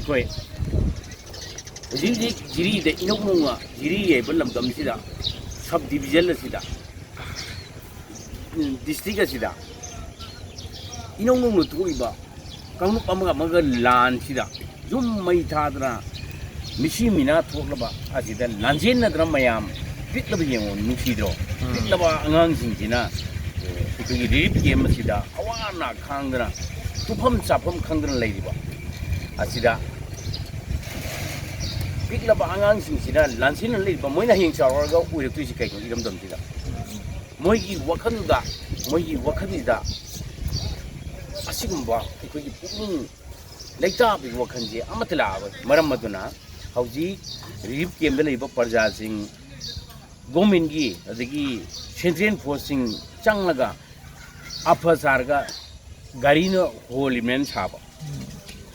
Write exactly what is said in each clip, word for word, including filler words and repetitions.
ꯍꯣꯏ, ꯍꯧꯖꯤꯛ ꯍꯧꯖꯤꯛ ꯖꯤꯔꯤꯗ ꯏꯅꯧ ꯅꯧꯅ, ꯖꯤꯔꯤ ꯍꯥꯏꯕ ꯂꯝꯗꯝꯁꯤꯗ, ꯁꯕ ꯗꯤꯕꯤꯖꯟ ꯑꯁꯤꯗ, ꯎꯝ, ꯗꯤꯁꯇ꯭ꯔꯤꯛ ꯑꯁꯤꯗ ꯏꯅꯧ ꯅꯧꯅ ꯊꯣꯛꯏꯕ ꯀꯥꯡꯂꯨꯞ ꯑꯃꯒ ꯑꯃꯒ ꯂꯥꯟꯁꯤꯗ ꯌꯨꯝ ꯃꯩ ꯊꯥꯗꯅ ꯃꯤꯁꯤ ꯃꯤꯅꯥ ꯊꯣꯛꯂꯕ ꯑꯁꯤꯗ ꯂꯥꯟꯖꯦꯟꯅꯗꯅ ꯃꯌꯥꯝ, ꯄꯤꯛꯂꯕ ꯌꯦꯡꯉꯣ, ꯅꯨꯡꯁꯤꯗ꯭ꯔꯣ? ꯎꯝ꯫ ꯄꯤꯛꯂꯕ ꯑꯉꯥꯡꯁꯤꯡꯁꯤꯅ, ꯑꯦ, ꯑꯩꯈꯣꯏꯒꯤ ꯔꯤꯂꯤꯐ ꯀꯦꯝ ꯑꯁꯤꯗ ꯑꯋꯥ ꯑꯅꯥ ꯈꯥꯡꯗꯅ, ꯇꯨꯝꯐꯝ ꯆꯥꯐꯝ ꯈꯪꯗꯅ ꯂꯩꯔꯤꯕ ꯑꯁꯤꯗ, ꯄꯤꯛꯂꯕ ꯑꯉꯥꯡꯁꯤꯡꯁꯤꯅ ꯂꯥꯟꯁꯤꯟꯅ ꯂꯩꯔꯤꯕ, ꯃꯣꯏꯅ ꯍꯌꯦꯡ ꯆꯥꯎꯔꯛꯑꯒ ꯑꯣꯏꯔꯛꯇꯣꯏꯁꯤ ꯀꯩꯅꯣ? ꯏꯔꯝꯗꯝꯁꯤꯗ ꯃꯣꯏꯒꯤ ꯋꯥꯈꯜꯗ, ꯃꯣꯏꯒꯤ ꯋꯥꯈꯜꯁꯤꯗ ꯑꯁꯤꯒꯨꯝꯕ ꯑꯩꯈꯣꯏꯒꯤ ꯄꯨꯛꯅꯤꯡ ꯂꯩꯇꯥꯕꯒꯤ ꯋꯥꯈꯜꯁꯦ ꯑꯃꯠꯇ ꯂꯥꯛꯑꯕ ꯃꯔꯝ ꯑꯗꯨꯅ ꯍꯧꯖꯤꯛ ꯔꯤꯂꯤꯐ ꯀꯦꯝꯗ ꯂꯩꯕ ꯄ꯭ꯔꯖꯥꯁꯤꯡ, ꯒꯣꯔꯃꯦꯟꯒꯤ ꯑꯗꯒꯤ ꯁꯦꯟꯇ꯭ꯔꯦꯜ ꯐꯣꯔꯁꯁꯤꯡ ꯆꯪꯂꯒ ꯑꯐ ꯁꯥꯔꯒ ꯒꯥꯔꯤꯅ ꯍꯣꯜꯂꯤꯃꯦꯅ ꯁꯥꯕ,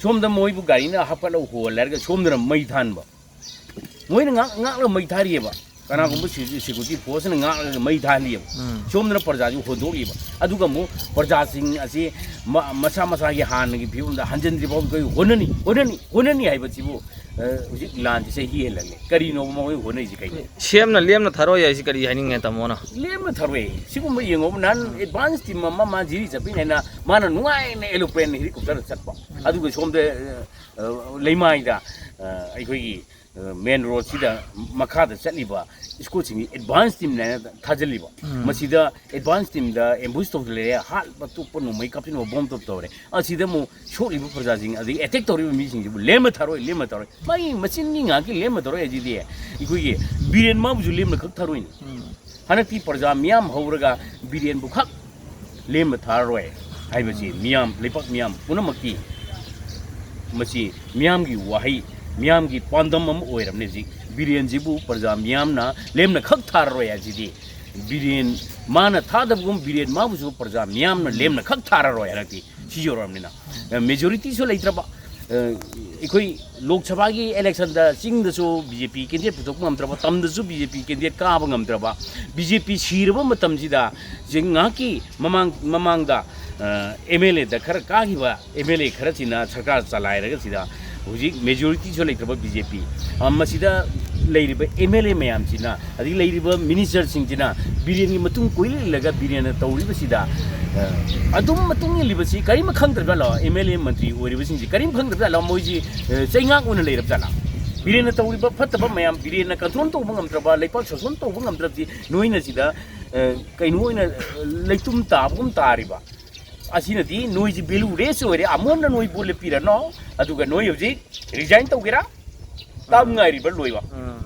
ꯁꯣꯝꯗ ꯃꯣꯏꯕꯨ ꯒꯥꯔꯤꯅ ꯍꯥꯞꯀꯠꯂꯒ ꯍꯣꯜꯂꯦ ꯍꯥꯏꯔꯒ ꯁꯣꯝꯗꯅ ꯃꯩ ꯊꯥꯟꯕ꯫ ꯃꯣꯏꯅ ꯉꯥꯛ-, ꯉꯥꯛꯂꯒ ꯃꯩ ꯊꯥꯔꯤꯑꯕ꯫ ꯀꯅꯥꯒꯨꯝꯕ ꯁꯦ-, ꯁꯦꯀ꯭ꯌꯨꯔꯤꯇꯤ ꯐꯣꯔꯁꯅ ꯉꯥꯛꯂꯒ ꯃꯩ ꯊꯥꯍꯜꯂꯤꯑꯕ꯫ ꯎꯝ꯫ ꯁꯣꯝꯗꯅ ꯄ꯭ꯔꯖꯥꯁꯤ ꯍꯣꯟꯗꯣꯛꯂꯤꯕ꯫ ꯑꯗꯨꯒ ꯑꯃꯨꯛ ꯄ꯭ꯔꯖꯥꯁꯤꯡ ꯑꯁꯤ ꯃ-, ꯃꯁꯥ ꯃꯁꯥꯒꯤ ꯍꯥꯟꯅꯒꯤ ꯐꯤꯕꯝꯗ ꯍꯟꯖꯤꯟꯗ꯭ꯔꯤ ꯐꯥꯎꯕ ꯑꯩꯈꯣꯏ ꯍꯣꯠꯅꯅꯤ, ꯍꯣꯠꯅꯅꯤ, ꯍꯣꯠꯅꯅꯤ ꯍꯥꯏꯕꯁꯤꯕꯨ, ꯑ, ꯍꯧꯖꯤꯛ ꯂꯥꯟꯁꯤ ꯆꯍꯤ ꯍꯦꯜꯂꯛꯂꯦ꯫ ꯀꯔꯤꯅꯣꯕ ꯃꯈꯣꯏ ꯍꯣꯠꯅꯔꯤꯁꯤ ꯀꯩꯅꯣ? ꯁꯦꯝꯅ ꯂꯦꯝꯅ ꯊꯥꯔꯣꯏ ꯍꯥꯏꯁꯤ ꯀꯔꯤ ꯍꯥꯏꯅꯤꯡꯉꯦ ꯇꯥꯃꯣꯅ? ꯂꯦꯝꯅ ꯊꯥꯔꯣꯏ꯫ ꯁꯤꯒꯨꯝꯕ ꯌꯦꯡꯉꯣ, ꯅꯍꯥꯟ ꯑꯦꯗꯚꯥꯟꯁ ꯇꯤꯝ ꯑꯃ ꯃꯥ ꯖꯤꯔꯤ ꯆꯠꯄꯤꯅꯦꯅ ꯃꯥꯅ ꯅꯨꯡꯉꯥꯏꯅ ꯑꯦꯂꯣꯄ꯭ꯂꯦꯟ ꯍꯦꯂꯤꯀꯣꯞꯇꯔꯗ ꯆꯠꯄ꯫ ꯑꯗꯨꯒ ꯁꯣꯝꯗ, ꯑ, ꯑ, ꯂꯩꯃꯥꯏꯗ, ꯑ, ꯑꯩꯈꯣꯏꯒꯤ, ꯑ, ꯃꯦꯟ ꯔꯣꯗꯁꯤꯗ ꯃꯈꯥꯗ ꯆꯠꯂꯤꯕ ꯁ꯭ꯀꯨꯜꯁꯤꯡꯒꯤ ꯑꯦꯗꯚꯥꯟꯁ ꯇꯤꯝꯅꯦꯅ ꯊꯥꯖꯤꯜꯂꯤꯕ꯫ ꯎꯝ꯫ ꯃꯁꯤꯗ ꯑꯦꯗꯚꯥꯟꯁ ꯇꯤꯝꯗ ꯑꯦꯝꯕꯨꯁ ꯇꯧꯁꯤꯜꯂꯛꯑꯦ, ꯍꯥꯠꯄ ꯇꯨꯞꯄ ꯅꯣꯡꯃꯩ ꯀꯥꯞꯁꯤꯟꯕ ꯕꯣꯝ ꯇꯣꯞ ꯇꯧꯔꯦ꯫ ꯑꯁꯤꯗ ꯑꯃꯨꯛ ꯁꯣꯛꯂꯤꯕ ꯄ꯭ꯔꯖꯥꯁꯤꯡ ꯑꯗꯒꯤ ꯑꯦꯇꯦꯛ ꯇꯧꯔꯤꯕ ꯃꯤꯁꯤꯡꯁꯤꯕꯨ ꯂꯦꯝꯅ ꯊꯥꯔꯣꯏ, ꯂꯦꯝꯅ ꯊꯥꯔꯣꯏ꯫ ꯃꯩ ꯃꯆꯤꯟ ꯃꯤ ꯉꯥꯏꯍꯥꯛꯀꯤ ꯂꯦꯝꯅ ꯊꯥꯔꯣꯏ ꯍꯥꯏꯁꯤꯗꯤ ꯑꯩꯈꯣꯏꯒꯤ ꯕꯤꯔꯦꯟ ꯃꯥꯕꯨꯁꯨ ꯂꯦꯝꯅ ꯈꯛ ꯊꯥꯔꯣꯏꯅꯤ꯫ ꯎꯝ꯫ ꯍꯟꯗꯛꯇꯤ ꯄ꯭ꯔꯖꯥ ꯃꯤꯌꯥꯝ ꯍꯧꯔꯒ ꯕꯤꯔꯦꯟꯕꯨ ꯈꯛ ꯂꯦꯝꯅ ꯊꯥꯔꯔꯣꯏ ꯍꯥꯏꯕꯁꯤ ꯃꯤꯌꯥꯝ, ꯂꯩꯄꯥꯛ ꯃꯤꯌꯥꯝ ꯄꯨꯝꯅꯃꯛꯀꯤ ꯃꯁꯤ ꯃꯤꯌꯥꯝꯒꯤ ꯋꯥꯍꯩ, ꯃꯤꯌꯥꯝꯒꯤ ꯄꯥꯟꯗꯝ ꯑꯃ ꯑꯣꯏꯔꯕꯅꯤ꯫ ꯍꯧꯖꯤꯛ ꯕꯤꯔꯦꯟꯁꯤꯕꯨ ꯄ꯭ꯔꯖꯥ ꯃꯤꯌꯥꯝꯅ ꯂꯦꯝꯅ ꯈꯛ ꯊꯥꯔꯔꯣꯏ ꯍꯥꯏꯁꯤꯗꯤ ꯕꯤꯔꯦꯟ ꯃꯥꯅ ꯊꯥꯗꯕꯒꯨꯝ ꯕꯤꯔꯦꯟ ꯃꯥꯕꯨꯁꯨ ꯄ꯭ꯔꯖꯥ ꯃꯤꯌꯥꯝꯅ ꯂꯦꯝꯅ ꯈꯛ ꯊꯥꯔꯔꯣꯏ ꯍꯟꯗꯛꯇꯤ꯫ ꯁꯤ ꯌꯧꯔꯛꯑꯕꯅꯤꯅ, ꯑ, ꯃꯦꯖꯣꯔꯤꯇꯤꯁꯨ ꯂꯩꯇ꯭ꯔꯕ, ꯑ, ꯑꯩꯈꯣꯏ ꯂꯣꯛ ꯁꯚꯥꯒꯤ ꯏꯂꯦꯛꯁꯟꯗ ꯆꯤꯡꯗꯁꯨ ꯕꯤ ꯖꯦ ꯄꯤ ꯀꯦꯟꯗꯤꯗꯦꯠ ꯄꯨꯊꯣꯛꯄ ꯉꯝꯗ꯭ꯔꯕ, ꯇꯝꯗꯁꯨ ꯕꯤ ꯖꯦ ꯄꯤ ꯀꯦꯟꯗꯤꯗꯦꯠ ꯀꯥꯕ ꯉꯝꯗ꯭ꯔꯕ, ꯕꯤ ꯖꯦ ꯄꯤ ꯁꯤꯔꯕ ꯃꯇꯝꯁꯤꯗ ꯍꯧꯖꯤꯛ ꯉꯥꯏꯍꯥꯛꯀꯤ ꯃꯃꯥꯡ, ꯃꯃꯥꯡꯗ, ꯑ, ꯑꯦꯝ ꯑꯦꯜ ꯑꯦꯗ ꯈꯔ ꯀꯥꯈꯤꯕ ꯑꯦꯝ ꯑꯦꯜ ꯑꯦ ꯈꯔꯁꯤꯅ ꯁꯔꯀꯥꯔ ꯆꯂꯥꯏꯔꯒ ꯁꯤꯗ ꯍꯧꯖꯤꯛ ꯃꯦꯖꯣꯔꯤꯇꯤꯁꯨ ꯂꯩꯇ꯭ꯔꯕ ꯕꯤ ꯖꯦ ꯄꯤ, ꯃꯁꯤꯗ ꯂꯩꯔꯤꯕ ꯑꯦꯝ ꯑꯦꯜ ꯑꯦ ꯃꯌꯥꯝꯁꯤꯅ, ꯑꯗꯒꯤ ꯂꯩꯔꯤꯕ ꯃꯤꯅꯤꯁꯇꯔꯁꯤꯡꯁꯤꯅ ꯕꯤꯔꯦꯟꯒꯤ ꯃꯇꯨꯡ ꯀꯣꯏꯂ ꯏꯜꯂꯒ ꯕꯤꯔꯦꯟꯅ ꯇꯧꯔꯤꯕꯁꯤꯗ, ꯑ, ꯑꯗꯨꯝ ꯃꯇꯨꯡ ꯏꯜꯂꯤꯕꯁꯤ ꯀꯔꯤꯝ ꯈꯪꯗ꯭ꯔꯕ ꯖꯥꯠꯂꯣ? ꯑꯦꯝ ꯑꯦꯜ ꯑꯦ ꯃꯟꯇ꯭ꯔꯤ ꯑꯣꯏꯔꯤꯕꯁꯤꯡꯁꯤ ꯀꯔꯤꯝ ꯈꯪꯗ꯭ꯔꯕ ꯖꯥꯠꯂꯣ? ꯃꯣꯏꯁꯤ, ꯑ, ꯆꯩꯉꯥꯛ ꯑꯣꯏꯅ ꯂꯩꯔꯕ ꯖꯥꯠꯂꯥ? ꯕꯤꯔꯦꯟꯅ ꯇꯧꯔꯤꯕ ꯐꯠꯇꯕ ꯃꯌꯥꯝ, ꯕꯤꯔꯦꯟꯅ ꯀꯟꯇ꯭ꯔꯣꯜ ꯇꯧꯕ ꯉꯝꯗ꯭ꯔꯕ, ꯂꯩꯄꯥꯛ ꯁꯥꯁꯣꯟ ꯇꯧꯕ ꯉꯝꯗ꯭ꯔꯕꯗꯤ ꯅꯣꯏꯅ ꯁꯤꯗ, ꯑ, ꯀꯩꯅꯣ ꯑꯣꯏꯅ, ꯑ, ꯂꯩꯇꯨꯝ ꯇꯥꯕꯒꯨꯝ ꯇꯥꯔꯤꯕ꯫ ꯑꯁꯤꯅꯗꯤ ꯅꯣꯏꯁꯤ ꯚꯦꯂꯨꯂꯦꯁ ꯑꯣꯏꯔꯦ꯫ ꯑꯃꯣꯟꯅ ꯅꯣꯏ ꯚꯣꯠ ꯂꯦꯞꯄꯤꯔꯅꯣ, ꯑꯗꯨꯒ ꯅꯣꯏ ꯍꯧꯖꯤꯛ ꯔꯤꯖꯥꯏꯟ ꯇꯧꯒꯦꯔꯥ? ꯇꯥꯕ ꯉꯥꯏꯔꯤꯕ꯭ꯔꯥ ꯂꯣꯏꯕ? ꯎꯝ꯫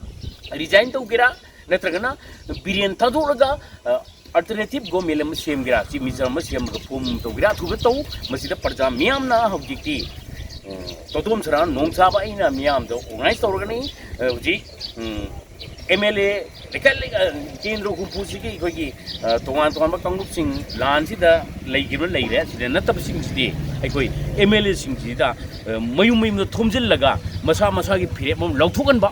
ꯔꯤꯖꯥꯏꯟ ꯇꯧꯒꯦꯔꯥ? ꯅꯠꯇ꯭ꯔꯒꯅ ꯕꯤꯔꯦꯟ ꯊꯥꯗꯣꯛꯂꯒ, ꯑ, ꯑꯜꯇꯔꯅꯦꯇꯤꯞ ꯒꯣꯔꯃꯦꯟ ꯑꯃ ꯁꯦꯝꯒꯦꯔꯥ? ꯆꯤꯐ ꯃꯤꯅꯤꯁꯇꯔ ꯑꯃ ꯁꯦꯝꯃꯒ ꯐꯣꯝ ꯇꯧꯒꯦꯔꯥ? ꯑꯊꯨꯕ ꯇꯧ꯫ ꯃꯁꯤꯗ ꯄ꯭ꯔꯖꯥ ꯃꯤꯌꯥꯝꯅ ꯍꯧꯖꯤꯛꯇꯤ, ꯑ, ꯇꯣꯗꯣꯝ ꯁꯔꯥ ꯅꯣꯡ ꯆꯥꯕ ꯑꯩꯅ ꯃꯤꯌꯥꯝꯗ ꯑꯣꯔꯒꯅꯥꯏꯖ ꯇꯧꯔꯒꯅꯤ꯫ ꯑ, ꯍꯧꯖꯤꯛ, ꯎꯝ, ꯑꯦꯝ ꯑꯦꯜ ꯑꯦ ꯂꯩꯀꯥꯏ ꯂꯩ-, ꯑ, ꯀꯦꯟꯗ꯭ꯔ ꯍꯨꯝꯐꯨꯁꯤꯒꯤ ꯑꯩꯈꯣꯏꯒꯤ, ꯑ, ꯇꯣꯉꯥꯟ ꯇꯣꯉꯥꯟꯕ ꯀꯥꯡꯂꯨꯞꯁꯤꯡ ꯂꯥꯟꯁꯤꯗ ꯂꯩꯈꯤꯕ ꯂꯩꯔꯦ꯫ ꯁꯤꯗ ꯅꯠꯇꯕꯁꯤꯡꯁꯤꯗꯤ ꯑꯩꯈꯣꯏ ꯑꯦꯝ ꯑꯦꯜ ꯑꯦꯁꯤꯡꯁꯤꯗ, ꯑ, ꯃꯌꯨꯝ ꯃꯌꯨꯝꯗ ꯊꯣꯝꯖꯤꯜꯂꯒ ꯃꯁꯥ ꯃꯁꯥꯒꯤ ꯐꯤꯔꯦꯞ ꯑꯃ ꯂꯧꯊꯣꯛꯍꯟꯕ꯫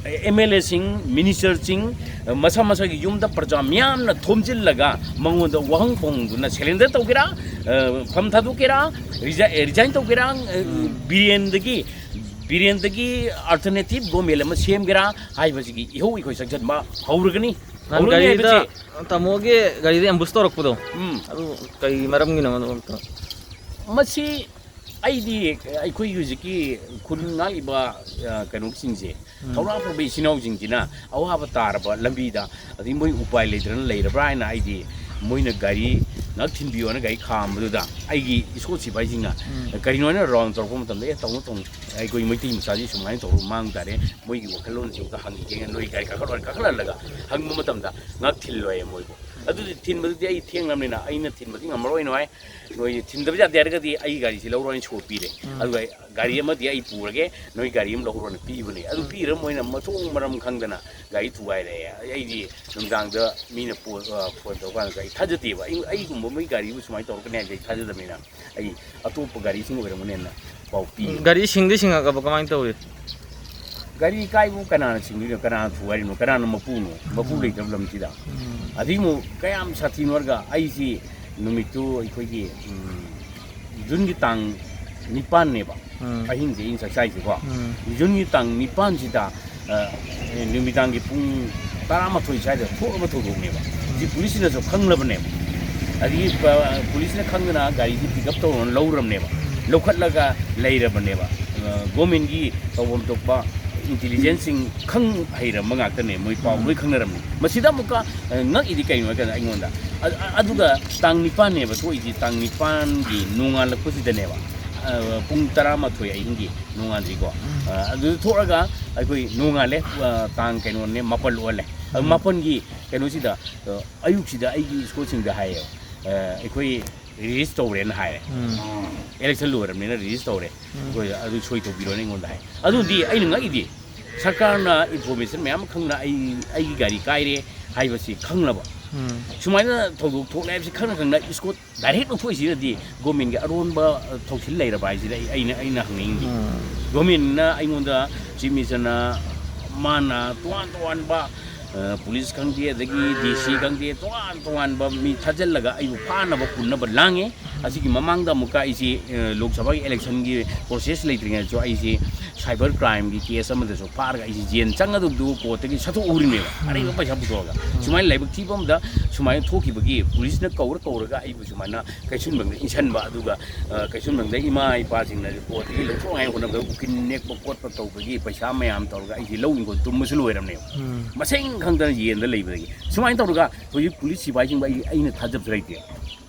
ꯑꯦꯝ ꯑꯦꯜ ꯑꯦꯁꯤꯡ, ꯃꯤꯅꯤꯁꯇꯔꯁꯤꯡ, ꯑ, ꯃꯁꯥ ꯃꯁꯥꯒꯤ ꯌꯨꯝꯗ ꯄ꯭ꯔꯖꯥ ꯃꯤꯌꯥꯝꯅ ꯊꯣꯝꯖꯤꯜꯂꯒ ꯃꯉꯣꯟꯗ ꯋꯥꯍꯪ ꯐꯣꯡꯗꯨꯅ ꯁꯦꯂꯦꯟꯗꯔ ꯇꯧꯒꯦꯔꯥ, ꯑ, ꯐꯝ ꯊꯥꯗꯣꯛꯀꯦꯔꯥ, ꯔꯤꯖꯥ-, ꯑꯦ, ꯔꯤꯖꯥꯏꯟ ꯇꯧꯒꯦꯔꯥ, ꯑ, ꯎꯝ꯫ ꯕꯤꯔꯦꯟꯗꯒꯤ, ꯕꯤꯔꯦꯟꯗꯒꯤ ꯑꯜꯇꯔꯅꯦꯇꯤꯞ ꯒꯣꯔꯃꯦꯟ ꯑꯃ ꯁꯦꯝꯒꯦꯔꯥ ꯍꯥꯏꯕꯁꯤꯒꯤ ꯏꯍꯧ ꯑꯩꯈꯣꯏ ꯆꯪꯁꯤꯟꯕ ꯍꯧꯔꯒꯅꯤ꯫ ꯅꯍꯥꯟ ꯍꯧꯔꯒꯅꯤ ꯒꯥꯔꯤꯗ, ꯍꯥꯏꯕꯁꯤ ꯇꯥꯃꯣꯒꯤ ꯒꯥꯔꯤꯗ ꯑꯦꯝꯕꯨꯁ ꯇꯧꯔꯛꯄꯗꯣ, ꯎꯝ꯫ ꯑꯗꯨ ꯀꯩ ꯃꯔꯝꯒꯤꯅꯣ ꯑꯗꯨ ꯑꯝꯇ? ꯃꯁꯤ ꯑꯩꯗꯤ ꯑꯩꯈꯣꯏꯒꯤ ꯍꯧꯖꯤꯛꯀꯤ ꯈꯨꯟ ꯉꯥꯛꯂꯤꯕ, ꯑ, ꯀꯩꯅꯣꯁꯤꯡꯁꯦ, ꯎꯝ꯫ ꯊꯧꯔꯥꯡ ꯐꯕ ꯏꯆꯤꯟ ꯏꯅꯥꯎꯁꯤꯡꯁꯤꯅ ꯑꯋꯥꯕ ꯇꯥꯔꯕ ꯂꯝꯕꯤꯗ, ꯑꯗꯩ ꯃꯣꯏ ꯎꯄꯥꯏ ꯂꯩꯇ꯭ꯔꯅ ꯂꯩꯔꯕ꯭ꯔꯥ ꯍꯥꯏꯅ ꯑꯩꯗꯤ ꯃꯣꯏꯅ ꯒꯥꯔꯤ ꯉꯥꯛ ꯊꯤꯟꯕꯤꯌꯣꯅ ꯒꯥꯔꯤ ꯈꯥꯝꯕꯗꯨꯗ ꯑꯩꯒꯤ ꯏꯁꯀꯣꯠ ꯁꯤꯐꯥꯏꯁꯤꯡꯅ ꯎꯝ꯫ ꯀꯔꯤꯅꯣ ꯍꯥꯏꯅ ꯔꯥꯎꯟ ꯇꯧꯔꯛꯄ ꯃꯇꯝꯗ, "ꯑꯦ, ꯇꯧꯅꯨ, ꯇꯧꯅꯨ, ꯑꯩꯈꯣꯏ ꯃꯩꯇꯩ ꯃꯆꯥꯁꯤ ꯁꯨꯃꯥꯏꯅ ꯇꯧꯔꯒ ꯃꯥꯡ ꯇꯥꯔꯦ, ꯃꯣꯏꯒꯤ ꯋꯥꯈꯜꯂꯣꯟꯁꯤ ꯑꯝꯇ ꯍꯪꯈꯤꯒꯦ, ꯅꯣꯏ ꯒꯥꯔꯤ ꯀꯥꯈꯠꯂꯣ" ꯍꯥꯏꯅ ꯀꯥꯈꯠꯍꯜꯂꯒ ꯍꯪꯕ ꯃꯇꯝꯗ ꯉꯥꯛ ꯊꯤꯜꯂꯣꯏꯌꯦ ꯃꯣꯏꯕꯨ꯫ ꯑꯗꯨꯗꯤ ꯊꯤꯟꯕꯗꯨꯗꯤ ꯑꯩ ꯊꯦꯡꯂꯕꯅꯤꯅ ꯑꯩꯅ ꯊꯤꯟꯕꯗꯤ ꯉꯝꯃꯔꯣꯏꯅ ꯍꯥꯏ꯫ ꯅꯣꯏ ꯊꯤꯟꯗꯕ ꯌꯥꯗꯦ ꯍꯥꯏꯔꯒꯗꯤ ꯑꯩ ꯒꯥꯔꯤꯁꯤ ꯂꯧꯔꯣ ꯍꯥꯏꯅ ꯁꯣ ꯄꯤꯔꯦ꯫ ꯎꯝ꯫ ꯑꯗꯨꯒ ꯒꯥꯔꯤ ꯑꯃꯗꯤ ꯑꯩ ꯄꯨꯔꯒꯦ, ꯅꯣꯏ ꯒꯥꯔꯤ ꯑꯃ ꯂꯧꯔꯣꯅ ꯄꯤꯕꯅꯦ꯫ ꯑꯗꯨ ꯎꯝ꯫ ꯄꯤꯔ ꯃꯣꯏꯅ ꯃꯊꯣꯡ ꯃꯔꯝ ꯈꯪꯗꯅ ꯒꯥꯔꯤ ꯊꯨꯒꯥꯏꯔꯛꯑꯦ꯫ ꯑꯩꯗꯤ ꯅꯨꯡꯗꯥꯡꯗ ꯃꯤꯅ ꯄꯣ-, ꯑ, ꯐꯣꯟ ꯇꯧꯔꯀꯥꯟꯗ ꯑꯩ ꯊꯥꯖꯗꯦꯕ꯫ ꯑꯩ, ꯑꯩꯒꯨꯝꯕ ꯃꯣꯏ ꯒꯥꯔꯤꯕꯨ ꯁꯨꯃꯥꯏꯅ ꯇꯧꯔꯛꯀꯅꯤ ꯍꯥꯏꯕꯁꯦ ꯑꯩ ꯊꯥꯖꯗꯕꯅꯤꯅ ꯑꯩ ꯑꯇꯣꯞꯄ ꯒꯥꯔꯤꯁꯤꯡ ꯑꯣꯏꯔꯝꯒꯅꯦꯅ ꯄꯥꯎ ꯄꯤ꯫ ꯒꯥꯔꯤ ꯁꯤꯡꯗꯤ ꯁꯤꯡꯉꯛꯑꯕ ꯀꯃꯥꯏꯅ ꯇꯧꯔꯤ? ꯒꯥꯔꯤ ꯀꯥꯏꯕꯨ ꯀꯅꯥꯅ ꯁꯤꯡꯗꯣꯏꯅꯣ? ꯀꯅꯥꯅ ꯊꯨꯒꯥꯏꯔꯤꯅꯣ? ꯀꯅꯥꯅ ꯃꯄꯨꯅꯣ? ꯃꯄꯨ ꯎꯝ꯫ ꯂꯩꯇꯕ ꯂꯝꯁꯤꯗ꯫ ꯎꯝ꯫ ꯑꯗꯒꯤ ꯑꯃꯨꯛ ꯀꯌꯥꯝ ꯁꯥꯊꯤꯅꯣ ꯍꯥꯏꯔꯒ ꯑꯩꯁꯤ ꯅꯨꯃꯤꯠꯇꯨ ꯑꯩꯈꯣꯏꯒꯤ, ꯎꯝ, ꯖꯨꯟꯒꯤ ꯇꯥꯡ ꯅꯤꯄꯥꯟꯅꯦꯕ꯫ ꯎꯝ꯫ ꯑꯍꯤꯡꯁꯦ ꯑꯩꯅ ꯆꯥꯛ ꯆꯥꯏꯁꯦꯀꯣ꯫ ꯎꯝ꯫ ꯖꯨꯟꯒꯤ ꯇꯥꯡ ꯅꯤꯄꯥꯟꯁꯤꯗ, ꯑ, ꯅꯨꯃꯤꯗꯥꯡꯒꯤ ꯄꯨꯡ ꯇꯔꯥꯃꯥꯊꯣꯏ ꯁ꯭ꯋꯥꯏꯗ ꯊꯣꯛꯂꯕ ꯊꯧꯗꯣꯛꯅꯦꯕ꯫ ꯁꯤ ꯄꯨꯂꯤꯁꯁꯤꯅꯁꯨ ꯈꯪꯂꯕꯅꯦꯕ꯫ ꯑꯗꯒꯤ, ꯑ, ꯄꯨꯂꯤꯁꯅ ꯈꯪꯗꯅ ꯒꯥꯔꯤꯁꯤ pick up ꯇꯧꯔꯒ ꯂꯧꯔꯕꯅꯦꯕ꯫ ꯂꯧꯈꯠꯂꯒ ꯂꯩꯔꯕꯅꯦꯕ꯫ ꯑ, government ꯀꯤ ꯇꯧꯐꯝ ꯊꯣꯛꯄ intelligence ꯁꯤꯡ ꯈꯪ ꯍꯩꯔꯝꯕ ꯉꯥꯛꯇꯅꯦ, ꯃꯣꯏ ꯄꯥꯎ ꯎꯝ꯫ ꯂꯣꯏ ꯈꯪꯅꯔꯝꯅꯤ꯫ ꯃꯁꯤꯗ ꯑꯃꯨꯛꯀ, ꯑ, ꯉꯛꯏꯗꯤ ꯀꯩꯅꯣ ꯍꯥꯏ ꯀꯥꯟꯗ ꯑꯩꯉꯣꯟꯗ, ꯑ, ꯑ, ꯑꯗꯨꯒ ꯇꯥꯡ ꯅꯤꯄꯥꯟꯅꯦꯕ ꯊꯣꯛꯏꯁꯤ, ꯇꯥꯡ ꯅꯤꯄꯥꯟꯒꯤ ꯅꯣꯡꯉꯥꯜꯂꯛꯄꯁꯤꯗꯅꯦꯕ, ꯑ, ꯄꯨꯡ ꯇꯔꯥꯃꯥꯊꯣꯏ ꯑꯍꯤꯡꯒꯤ ꯅꯣꯡꯉꯥꯟꯗ꯭ꯔꯤꯀꯣ꯫ ꯎꯝ꯫ ꯑ, ꯑꯗꯨꯗ ꯊꯣꯛꯑꯒ ꯑꯩꯈꯣꯏ ꯅꯣꯡꯉꯥꯜꯂꯦ, ꯑ, ꯇꯥꯡ ꯀꯩꯅꯣꯅꯦ, ꯃꯥꯄꯜ ꯑꯣꯜꯂꯦ꯫ ꯑꯗꯨ ꯎꯝ꯫ ꯃꯥꯄꯜꯒꯤ ꯀꯩꯅꯣꯁꯤꯗ, ꯑ, ꯑꯌꯨꯛꯁꯤꯗ ꯑꯩꯒꯤ squad ꯁꯤꯡꯗ ꯍꯥꯏꯌꯦꯕ, ꯑ, ꯑꯩꯈꯣꯏ release ꯇꯧꯔꯦꯅ ꯍꯥꯏꯔꯦ꯫ ꯎꯝ꯫ Election ꯂꯣꯏꯔꯕꯅꯤꯅ release ꯇꯧꯔꯦ꯫ ꯎꯝ꯫ ꯑꯩꯈꯣꯏ ꯑꯗꯨ ꯁꯣꯏ ꯇꯧꯕꯤꯔꯣꯅ ꯑꯩꯉꯣꯟꯗ ꯍꯥꯏ꯫ ꯑꯗꯨꯗꯤ ꯑꯩꯅ ꯉꯛꯏꯗꯤ, ꯁꯔꯀꯥꯔꯅ information ꯃꯌꯥꯝ ꯑꯃ ꯈꯪꯅ ꯑꯩ, ꯑꯩꯒꯤ ꯒꯥꯔꯤ ꯀꯥꯏꯔꯦ ꯍꯥꯏꯕꯁꯤ ꯈꯪꯅꯕ꯫ ꯎꯝ꯫ ꯁꯨꯃꯥꯏꯅ ꯊꯧꯗꯣꯛ ꯊꯣꯛꯂꯦ ꯍꯥꯏꯕꯁꯤ ꯈꯪꯅ ꯈꯪꯅ squad direct ꯂꯧꯊꯣꯛꯏꯁꯤꯅꯗꯤ government ꯀꯤ ꯑꯔꯣꯟꯕ, ꯑ, ꯊꯧꯁꯤꯜ ꯂꯩꯔꯕ ꯍꯥꯏꯁꯤꯗ ꯑꯩ, ꯑꯩꯅ, ꯑꯩꯅ ꯍꯪꯅꯤꯡꯉꯤ꯫ ꯎꯝ꯫ Government ꯅ ꯑꯩꯉꯣꯟꯗ, Chief Minister ꯅ ꯃꯥꯅ ꯇꯣꯉꯥꯟ ꯇꯣꯉꯥꯟꯕ, ꯑ, ꯄꯨꯂꯤꯁ ꯈꯪꯗꯦ, ꯑꯗꯒꯤ D C ꯈꯪꯗꯦ, ꯇꯣꯉꯥꯟ ꯇꯣꯉꯥꯟꯕ ꯃꯤ ꯊꯥꯖꯤꯜꯂꯒ ꯑꯩꯕꯨ ꯐꯥꯅꯕ ꯄꯨꯟꯅꯕ ꯂꯥꯡꯉꯦ꯫ ꯑꯁꯤꯒꯤ ꯃꯃꯥꯡꯗ ꯑꯃꯨꯛꯀ ꯑꯩꯁꯤ, ꯑ, ꯂꯣꯛ ꯁꯚꯥꯒꯤ election ꯒꯤ process ꯂꯩꯇ꯭ꯔꯤꯉꯩꯗꯁꯨ ꯑꯩꯁꯤ cyber crime ꯒꯤ case ꯑꯃꯗꯁꯨ ꯐꯥꯔꯒ ꯑꯩꯁꯤ ꯖꯦꯜ ꯆꯪꯒꯗꯕꯗꯨ court ꯇꯒꯤ ꯁꯠꯇꯣꯛꯍꯧꯔꯤꯅꯦꯕ, ꯎꯝ꯫ ꯑꯔꯩꯕ ꯄꯩꯁꯥ ꯄꯨꯊꯣꯛꯑꯒ꯫ ꯎꯝ꯫ ꯁꯨꯃꯥꯏꯅ ꯂꯥꯏꯕꯛ ꯊꯤꯕ ꯑꯃꯗ ꯁꯨꯃꯥꯏꯅ ꯊꯣꯛꯈꯤꯕꯒꯤ ꯄꯨꯂꯤꯁꯅ ꯀꯧꯔ ꯀꯧꯔꯒ ꯑꯩꯕꯨ ꯁꯨꯃꯥꯏꯅ ꯀꯩꯁꯨꯝꯕꯪꯗ ꯏꯟꯁꯤꯟꯕ, ꯑꯗꯨꯒ, ꯑ, ꯀꯩꯁꯨꯝꯕꯪꯗ ꯏꯃꯥ ꯏꯄꯥꯁꯤꯡꯅ court ꯇꯒꯤ ꯂꯧꯊꯣꯛꯅꯉꯥꯏ ꯍꯣꯠꯅꯕꯗ ꯎꯀꯤꯜ ꯅꯦꯛꯄ ꯈꯣꯠꯄ ꯇꯧꯕꯒꯤ ꯄꯩꯁꯥ ꯃꯌꯥꯝ ꯇꯧꯔꯒ ꯑꯩꯁꯤ ꯂꯧ ꯍꯤꯡꯒꯣꯜ ꯇꯨꯝꯕꯁꯨ ꯂꯣꯏꯔꯝꯅꯦꯕ꯫ ꯎꯝ꯫ ꯃꯁꯤꯡ ꯈꯪꯗꯅ ꯌꯦꯟꯗ ꯂꯩꯕꯗꯒꯤ꯫ ꯁꯨꯃꯥꯏꯅ ꯇꯧꯔꯒ ꯍꯧꯖꯤꯛ ꯄꯨꯂꯤꯁ ꯁꯤꯐꯥꯏꯁꯤꯡꯕꯨ ꯑꯩ, ꯑꯩꯅ ꯊꯥꯖꯕꯁꯨ ꯂꯩꯇꯦ꯫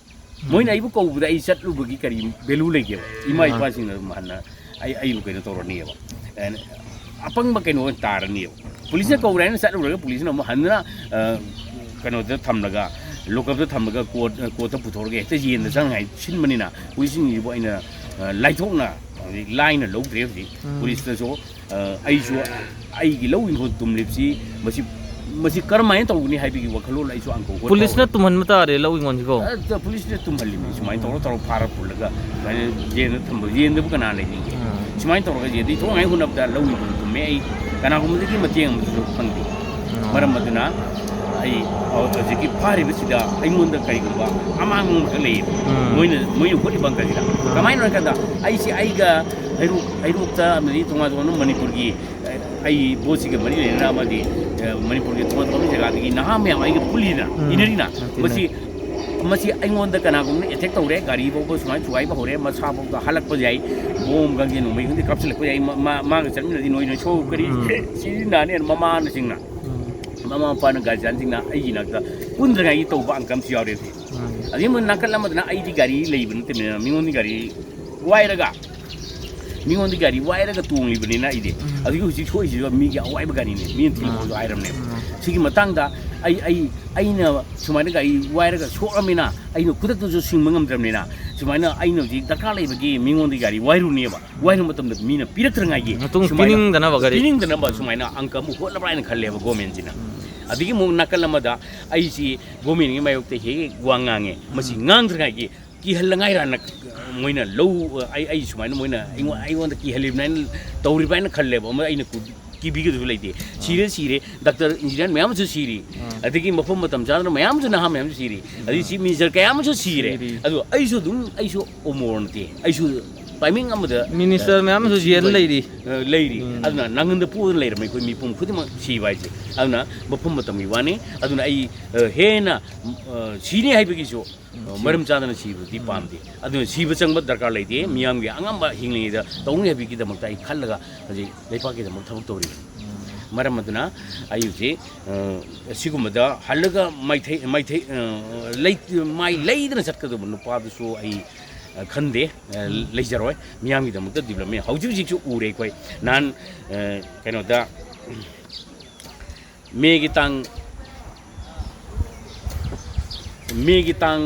ꯃꯣꯏꯅ ꯑꯩꯕꯨ ꯀꯧꯕꯗ ꯑꯩ ꯆꯠꯂꯨꯕꯒꯤ ꯀꯔꯤ value ꯂꯩꯒꯦꯕ? ꯏꯃꯥ ꯎꯝ꯫ ꯏꯄꯥꯁꯤꯡꯅ ꯑꯗꯨꯝ ꯍꯟꯅ ꯑꯩ, ꯑꯩꯕꯨ ꯀꯩꯅꯣ ꯇꯧꯔꯅꯤꯕ꯫ ꯑꯦꯟ-, ꯑꯄꯪꯕ ꯀꯩꯅꯣ ꯑꯣꯏꯅ ꯇꯥꯔꯅꯤꯕ꯫ ꯄꯨꯂꯤꯁꯅ ꯎꯝ꯫ ꯀꯧꯔꯦ ꯍꯥꯏꯅ ꯆꯠꯂꯨꯔꯒ ꯄꯨꯂꯤꯁꯅ ꯑꯃꯨꯛ ꯍꯟꯗꯨꯅ, ꯑ, ꯀꯩꯅꯣꯗ ꯊꯝꯂꯒ, lockup ꯇ ꯊꯝꯂꯒ court, court ꯇ ꯄꯨꯊꯣꯔꯒ ꯍꯦꯛꯇ ꯌꯦꯟꯗ ꯆꯪꯉꯥꯏ ꯁꯤꯟꯕꯅꯤꯅ ꯄꯨꯂꯤꯁꯁꯤꯡꯁꯤꯕꯨ ꯑꯩꯅ, ꯑ, ꯂꯥꯏꯊꯣꯛꯅ ꯍꯧꯖꯤꯛ ꯂꯥꯏꯅ ꯂꯧꯗ꯭ꯔꯦ ꯍꯧꯖꯤꯛ꯫ ꯎꯝ꯫ ꯄꯨꯂꯤꯁꯇꯁꯨ ꯑ, ꯑꯩꯁꯨ ꯑꯩꯒꯤ ꯂꯧ ꯏꯪꯈꯣꯜ ꯇꯨꯝꯂꯤꯕꯁꯤ ꯃꯁꯤ, ꯃꯁꯤ ꯀꯔꯝꯍꯥꯏꯅ ꯇꯧꯒꯅꯤ ꯍꯥꯏꯕꯒꯤ ꯋꯥꯈꯜꯂꯣꯟ ꯑꯩꯁꯨ ꯑꯪꯀ ꯍꯣꯠꯄ ꯄꯨꯂꯤꯁꯅ ꯍꯧꯔꯦ꯫ ꯇꯨꯝꯍꯟꯕ ꯇꯥꯔꯦ ꯂꯧ ꯏꯪꯈꯣꯜꯁꯤꯕꯣ? ꯑ, ꯄꯨꯂꯤꯁꯅ ꯇꯨꯝꯍꯜꯂꯤꯃꯤ, ꯁꯨꯃꯥꯏꯅ ꯇꯧꯔ ꯇꯧꯔ ꯐꯥꯔ ꯄꯨꯜꯂꯒ ꯁꯨꯃꯥꯏꯅ ꯖꯦꯜꯗ ꯊꯝꯕ, ꯖꯦꯜꯗꯕꯨ ꯀꯅꯥ ꯂꯩꯅꯤꯡꯒꯦ? ꯎꯝ꯫ ꯁꯨꯃꯥꯏꯅ ꯇꯧꯔꯒ ꯖꯦꯜꯗꯒꯤ ꯊꯣꯛꯅꯉꯥꯏ ꯍꯣꯠꯅꯕꯗ ꯂꯧ ꯏꯪꯈꯣꯜ ꯇꯨꯝꯃꯦ꯫ ꯑꯩ ꯀꯅꯥꯒꯨꯝꯕꯗꯒꯤ ꯃꯇꯦꯡ ꯑꯃꯁꯨ ꯐꯪꯗꯦ꯫ ꯎꯝ꯫ ꯃꯔꯝ ꯑꯗꯨꯅ ꯑꯩ ꯍꯧꯖꯤꯛꯀꯤ ꯐꯥꯔꯤꯕꯁꯤꯗ ꯑꯩꯉꯣꯟꯗ ꯀꯔꯤꯒꯨꯝꯕ ꯑꯃꯥꯡꯕ ꯑꯃꯈꯛ ꯂꯩꯌꯦꯕ꯫ ꯎꯝ. ꯃꯣꯏꯅ ꯃꯣꯏꯅ ꯍꯣꯠꯂꯤꯕ ꯑꯪꯀꯁꯤꯗ꯫ ꯀꯃꯥꯏꯅ ꯍꯥꯏꯔꯀꯥꯟꯗ ꯑꯩꯁꯤ ꯑꯩꯒ ꯍꯩꯔꯣꯛ ꯍꯩꯔꯣꯛꯇ ꯑꯃꯗꯤ ꯇꯣꯉꯥꯟ ꯇꯣꯉꯥꯟꯕ ꯃꯅꯤꯄꯨꯔꯒꯤ, ꯑ, ꯑꯩ ꯕꯣꯠꯁꯤꯒ ꯃꯔꯤ ꯂꯩꯅꯅ ꯑꯃꯗꯤ, ꯑ, ꯃꯅꯤꯄꯨꯔꯒꯤ ꯇꯣꯉꯥꯟ ꯇꯣꯉꯥꯟꯕ ꯖꯒꯥꯗꯒꯤ ꯅꯍꯥ ꯃꯌꯥꯝ ꯑꯩꯒ ꯄꯨꯜꯂꯤꯗꯅ, ꯎꯝ. ꯏꯟꯅꯔꯤꯅ꯫ ꯌꯥꯝ ꯊꯤꯅ. ꯃꯁꯤ ꯃꯁꯤ ꯑꯩꯉꯣꯟꯗ ꯀꯅꯥꯒꯨꯝꯕꯅ ꯑꯦꯇꯦꯛ ꯇꯧꯔꯦ, ꯒꯥꯔꯤ ꯐꯥꯎꯕ ꯁꯨꯃꯥꯏꯅ ꯊꯨꯒꯥꯏꯕ ꯍꯧꯔꯦ, ꯃꯁꯥꯐꯥꯎꯗ ꯍꯜꯂꯛꯄ ꯌꯥꯏ, ꯕꯣꯝ ꯈꯪꯗꯦ ꯅꯣꯡꯃꯩ ꯈꯪꯗꯦ ꯀꯥꯞꯁꯤꯜꯂꯛꯄ ꯌꯥꯏ, ꯃꯥ- ꯃꯥ- ꯃꯥꯒ ꯆꯠꯃꯤꯟꯅꯗꯤ ꯅꯣꯏ ꯅꯣꯏ ꯁꯣꯛ ꯀꯔꯤ ꯎꯝ. ꯁꯤꯖꯤꯟꯅꯅꯦꯅ ꯃꯃꯥꯅꯆꯤꯡꯅ, ꯎꯝ. ꯃꯃꯥ ꯃꯄꯥꯅ ꯒꯥꯔꯖꯤꯌꯥꯟꯁꯤꯡꯅ ꯑꯩꯒꯤ ꯅꯥꯛꯇ ꯄꯨꯟꯗ꯭ꯔꯤꯉꯩꯒꯤ ꯇꯧꯕ ꯑꯪꯀ ꯑꯃꯁꯨ ꯌꯥꯎꯔꯦ ꯍꯧꯖꯤꯛ꯫ ꯎꯝ. ꯑꯗꯒꯤ ꯑꯃꯨꯛ ꯅꯥꯀꯜ ꯑꯃꯗꯅ ꯑꯩꯗꯤ ꯒꯥꯔꯤ ꯂꯩꯕ ꯅꯠꯇꯕꯅꯤꯅ ꯃꯤꯉꯣꯟꯗ ꯒꯥꯔꯤ ꯋꯥꯏꯔꯒ ꯃꯤꯉꯣꯟꯗ ꯒꯥꯔꯤ ꯋꯥꯏꯔꯒ ꯇꯣꯡꯂꯤꯕꯅꯤꯅ ꯑꯩꯗꯤ꯫ ꯎꯝ. ꯑꯗꯨꯒꯤ ꯍꯧꯖꯤꯛ ꯁꯣꯛꯏꯁꯤꯁꯨ ꯃꯤꯒꯤ ꯑꯋꯥꯏꯕ ꯒꯥꯔꯤꯅꯦ, ꯃꯤꯅ ꯊꯤꯜꯂꯛꯄꯁꯨ ꯎꯝ. ꯍꯥꯏꯔꯕꯅꯦꯕ꯫ ꯎꯝ. ꯁꯤꯒꯤ ꯃꯇꯥꯡꯗ ꯑꯩ ꯑꯩ ꯑꯩꯅ ꯁꯨꯃꯥꯏꯅ ꯒꯥꯔꯤ ꯋꯥꯏꯔꯒ ꯁꯣꯛꯂꯕꯅꯤꯅ ꯑꯩꯅ ꯈꯨꯗꯛꯇꯁꯨ ꯁꯤꯡꯕ ꯉꯝꯗ꯭ꯔꯕꯅꯤꯅ ꯁꯨꯃꯥꯏꯅ ꯑꯩꯅ ꯍꯧꯖꯤꯛ ꯗꯔꯀꯥꯔ ꯂꯩꯕꯒꯤ ꯃꯤꯉꯣꯟꯗꯒꯤ ꯒꯥꯔꯤ ꯋꯥꯏꯔꯨꯅꯦꯕ꯫ ꯋꯥꯏꯔꯨ ꯃꯇꯝꯗ ꯃꯤꯅ ꯄꯤꯔꯛꯇ꯭ꯔꯉꯥꯏꯒꯤ ꯃꯇꯨꯡ ꯁꯨꯃꯥꯏꯅ ꯄꯤꯅꯤꯡꯗꯅꯕ ꯒꯥꯔꯤ. ꯄꯤꯅꯤꯡꯗꯅꯕ ꯁꯨꯃꯥꯏꯅ ꯑꯪꯀ ꯑꯃ ꯍꯣꯠꯂꯕ꯭ꯔꯥ ꯍꯥꯏꯅ ꯈꯜꯂꯦꯕ ꯒꯣꯔꯃꯦꯟꯁꯤꯅ꯫ ꯑꯗꯒꯤ ꯑꯃꯨꯛ ꯅꯥꯀꯜ ꯑꯃꯗ ꯑꯩꯁꯤ ꯒꯣꯔꯃꯦꯟꯒꯤ ꯃꯥꯌꯣꯛꯇ ꯍꯦꯛ ꯍꯦꯛ ꯋꯥ ꯉꯥꯡꯉꯦ꯫ ꯃꯁꯤ ꯉꯥꯡꯗ꯭ꯔꯤꯉꯩꯒꯤ ꯀꯤꯍꯜꯂꯉꯥꯏꯔꯥꯅ ꯃꯣꯏꯅ ꯂꯧ, ꯑꯩ ꯑꯩ ꯁꯨꯃꯥꯏꯅ ꯃꯣꯏꯅ ꯑꯩꯉꯣꯟ- ꯑꯩꯉꯣꯟꯗ ꯀꯤꯍꯜꯂꯤꯕꯅꯤ ꯍꯥꯏꯅ ꯇꯧꯔꯤꯕ ꯍꯥꯏꯅ ꯈꯜꯂꯦꯕ꯫ ꯑꯃ ꯑꯩꯅ ꯀꯤ- ꯀꯤꯕꯤꯒꯗꯕꯁꯨ ꯂꯩꯇꯦ꯫ ꯁꯤꯔꯦ ꯁꯤꯔꯦ, ꯗꯥꯛꯇꯔ ꯏꯟꯖꯤꯅꯤꯌꯥꯔ ꯃꯌꯥꯝ ꯑꯃꯁꯨ ꯁꯤꯔꯤ, ꯑꯗꯒꯤ ꯃꯐꯝ ꯃꯇꯝ ꯆꯥꯗꯅ ꯃꯌꯥꯝ ꯑꯃꯁꯨ ꯅꯍꯥ ꯃꯌꯥꯝ ꯑꯃꯁꯨ ꯁꯤꯔꯤ, ꯑꯗꯒꯤ ꯆꯤꯐ ꯃꯤꯅꯤꯁꯇꯔ ꯀꯌꯥ ꯑꯃꯁꯨ ꯁꯤꯔꯦ꯫ ꯁꯤꯔꯤ. ꯑꯗꯣ ꯑꯩꯁꯨ ꯑꯗꯨꯝ ꯑꯩꯁꯨ ꯑꯃꯣꯔ ꯅꯠꯇꯦ, ꯑꯩꯁꯨ ꯇꯥꯏꯃꯤꯡ ꯑꯃꯗ ꯃꯤꯅꯤꯁꯇꯔ ꯃꯌꯥꯝ ꯑꯃꯁꯨ ꯖꯦꯜ ꯂꯩꯔꯤ. ꯑ, ꯂꯩꯔꯤ꯫ ꯎꯝ. ꯑꯗꯨꯅ ꯅꯪꯉꯣꯟꯗ ꯄꯣꯛꯑꯒ ꯂꯩꯔꯝꯃꯦ ꯑꯩꯈꯣꯏ ꯃꯤꯄꯨꯝ ꯈꯨꯗꯤꯡꯃꯛ ꯁꯤꯕ ꯍꯥꯏꯁꯦ꯫ ꯑꯗꯨꯅ ꯃꯐꯝ ꯃꯇꯝꯒꯤ ꯋꯥꯅꯤ꯫ ꯑꯗꯨꯅ ꯑꯩ, ꯑ, ꯍꯦꯟꯅ, ꯑ, ꯁꯤꯅꯤ ꯍꯥꯏꯕꯒꯤꯁꯨ, ꯑ, ꯃꯔꯝ ꯆꯥꯗꯅ ꯁꯤꯕꯗꯤ ꯄꯥꯝꯗꯦ꯫ ꯑꯗꯨꯅ ꯁꯤꯕ ꯆꯪꯕ ꯗꯔꯀꯥꯔ ꯂꯩꯇꯦ꯫ ꯃꯤꯌꯥꯝꯒꯤ ꯑꯉꯝꯕ ꯍꯤꯡꯂꯤꯉꯩꯗ ꯇꯧꯅꯤ ꯍꯥꯏꯕꯒꯤꯗꯃꯛꯇ ꯑꯩ ꯈꯜꯂꯒ ꯍꯧꯖꯤꯛ ꯂꯩꯄꯥꯛꯀꯤꯗꯃꯛ ꯊꯕꯛ ꯇꯧꯔꯤ꯫ ꯃꯔꯝ ꯑꯗꯨꯅ ꯑꯩ ꯍꯧꯖꯤꯛ, ꯑ, ꯑꯁꯤꯒꯨꯝꯕꯗ ꯍꯜꯂꯒ ꯃꯥꯏꯊꯩ-, ꯃꯥꯏꯊꯩ-, ꯑ, ꯂꯩ-, ꯃꯥꯏ ꯂꯩꯗꯅ ꯆꯠꯀꯗꯕ ꯅꯨꯄꯥꯗꯨꯁꯨ ꯑꯩ, ꯑ, ꯈꯟꯗꯦ, ꯑ, ꯂꯩꯖꯔꯣꯏ꯫ ꯃꯤꯌꯥꯝꯒꯤꯗꯃꯛꯇ ꯗꯤꯕ꯭ꯂꯞꯃꯦꯟ ꯍꯧꯖꯤꯛ ꯍꯧꯖꯤꯛꯁꯨ ꯎꯔꯦ ꯑꯩꯈꯣꯏ꯫ ꯅꯍꯥꯟ, ꯑ, ꯀꯩꯅꯣꯗ, ꯃꯦꯒꯤ ꯇꯥꯡ, ꯃꯦꯒꯤ ꯇꯥꯡ